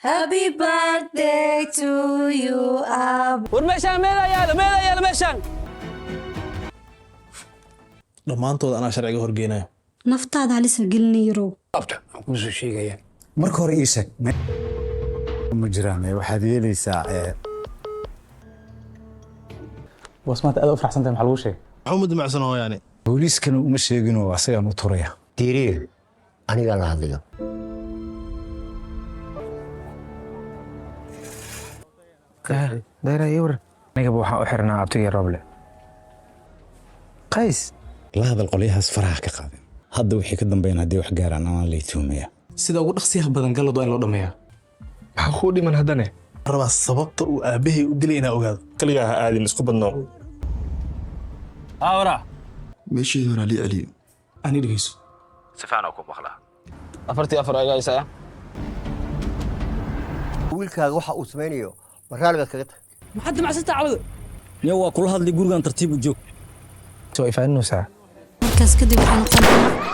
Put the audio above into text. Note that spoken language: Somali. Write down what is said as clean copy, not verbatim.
Happy birthday to you, Ab. War meeshaan meelaa yaalo, meelaa yaalo meeshaan. Dhammaantood anaa sharciga horgeynayo. Naftaada halisa gelina, yarow. Abta aan kuu soo sheegaya. Marka hore ii sheeg, ma jiraan waxaad yeelaysaa Boos, maanta aad u faraxsantahay, maxaa lagu sheegay? Waxba ma damacsan hooyaani. Booliiskana uma sheeginoo asagaan u turaya. Diiriye, anigaa la hadlayo. Dayra, ii waran. Anigaba waxaan u xirnaa abtigii Roble Qays. La hadal qolyahaas, faraha ka qaadeen. Hadda wixii ka dambeeyaan haddii wax gaaraan, anaa lay tuhmaya. Sida ugu dhaqsiyaha badan galad waa in loo dhammeeyaa. Maxaa kuu dhiman haddane? Rabaa sababta uu aabbahay u dilay inaa ogaado. Kaligaa ha aadin, isku badnoo. Awra. Meeshii horaa lii celiyo. Ani dhegeyso. Si fiican oo ku maqlaa. Afartii afar aygaaysaa. Wiilkaaga waxa uu samaynayo ma raalli baad kaga tahay? Maxaad damacsantaa, cawdo? Niyo, waa kula hadlay, gurigan tartiib u joog. Soo ifaaninaysaa. Markaas kadib waxaa noqonayaa